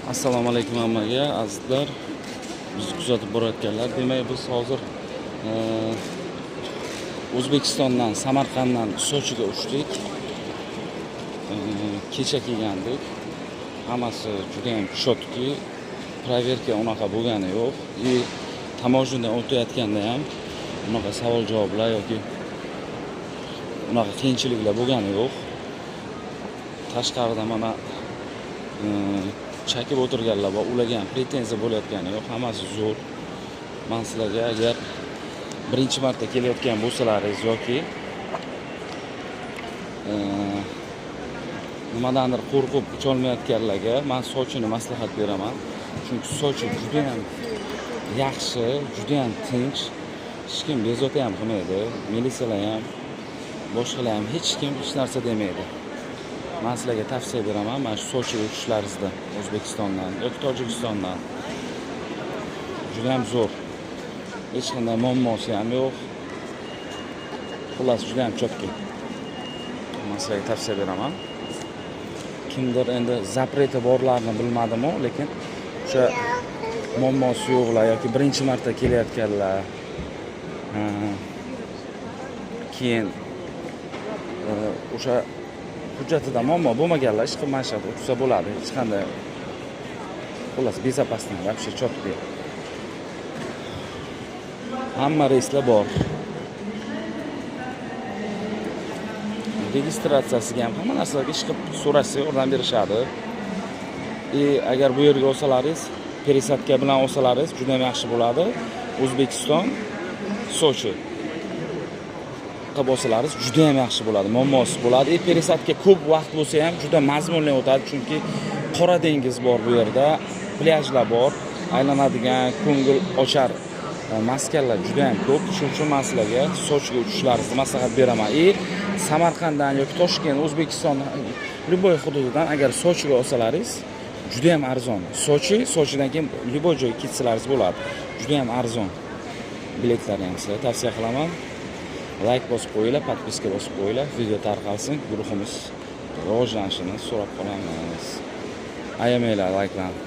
Assalomu alaykum hammaga, azizlar, bizni kuzatib borayotganlar. Demak, biz hozir O'zbekistondan, Samarqanddan Sochiga uchdik. Kecha kelgandik. Hammasi juda ham чётки, проверка unaqa bo'lgani yo'q. И таможня dan o'tayotganda ham unaqa savol javoblar yoki unaqa qiyinchiliklar bo'lgani yo'q. Tashqarida mana chakib o'tirganlar bor, ularga ham претензия bo'layotgani yo'q, hammasi zo'r. Man sizlarga, agar birinchi marta kelayotgan bo'lsalaringiz yoki nimadandir qo'rqib ucholmayotganlarga man Sochini maslahat beraman. Chunki Sochi juda ham yaxshi, juda ham tinch, hech kim bezovta ham qilmaydi, militsiyalar ham, boshqalar ham, hech kim hech narsa demaydi. Man sizlarga tavsiya beraman, mana shu Sochiga uchishlaringizda O'zbekistondan yoki Tojikistondan juda ham zo'r. Hech qanday muammosi ham yo'q. Xullas, juda ham чётки. Man sizlarga tavsiya beraman. Kimdir endi запрет i borlarni bilmadimu, lekin o'sha muammosi yo'qlar yoki birinchi marta kelayotganlar, keyin o'sha hujjatida muammo bo'lmaganlar, hech qilib mana shu yerda uchsa bo'ladi. Hech qanday, xullas, безопасный, вообще четкий. Hamma reyslar bor. Registratsiyasiga ham, hamma narsalarga ish qilib so'rashsa, yordam berishadi. И agar bu yerga olsalaringiz, пересадка bilan olsalaringiz juda ham yaxshi bo'ladi. O'zbekiston Sochi qilib olsalaringiz juda ham yaxshi bo'ladi, muammosiz bo'ladi. И пересадка ko'p vaqt bo'lsa ham, juda mazmunli o'tadi, chunki Qora dengiz bor bu yerda, plyajlar bor, aylanadigan, ko'ngil ochar maskanlar juda ham ko'p. Shuning uchun man sizlarga Sochiga uchishlaringizni maslahat beraman. И Samarqanddan yoki Toshkent, O'zbekiston любой hududidan agar Sochiga olsalaringiz, juda ham arzon. Sochi, Sochidan keyin любой joyga ketsalaringiz bo'ladi. Juda ham arzon. Biletlarni ham sizlarga tavsiya qilaman. Layk bosib qo'yinglar, подписка bosib qo'yinglar, video tarqalsin, guruhimiz rivojlanishini so'rab qolamiz. Ayamanglar layklarni.